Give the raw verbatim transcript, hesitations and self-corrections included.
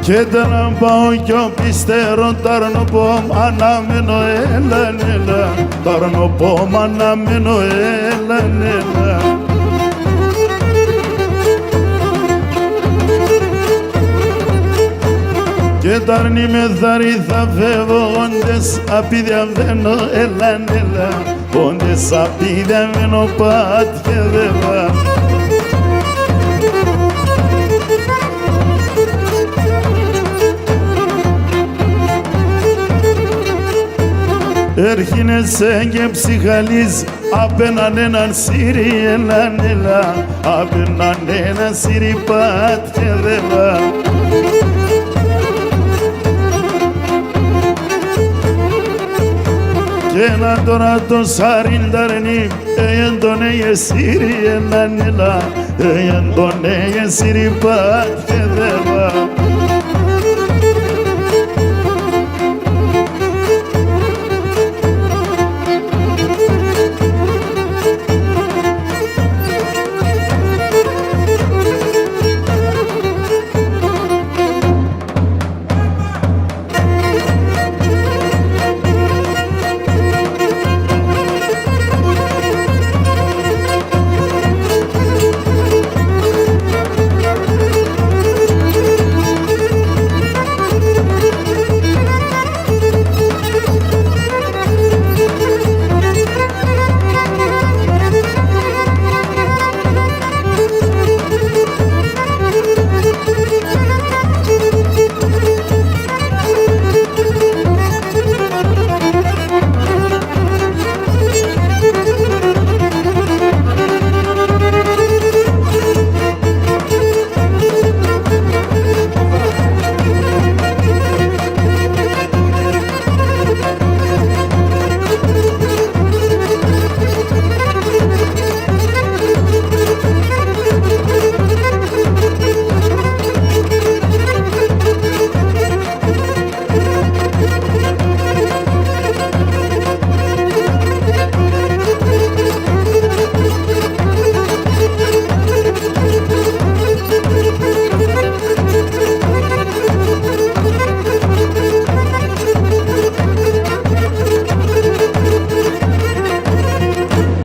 Κι έταν να πάω κι ο πιστερόν τ' αρνοπόμ' αναμένω, έλαν, έλαν, τ' αρνοπόμ' αναμένω, έλαν, έλαν. Κι έταν η μεθαρή θα φεύω, όντε σαπίδια βαίνω, έλαν, έλαν. Πόντε σαπίδια με νοπάτ και δέβα. Έρχινε σε και ψυχαλίζ' απέναν έναν σύρι, έναν, έλα, απέναν έναν σύρι πάτ και δέβα. Κι έναν τώρα το σαρινταρνί, ε, έντον, ε, εσύρι, έναν, έλα, ε, έντον, ε, εσύρι πάτ και δέβα.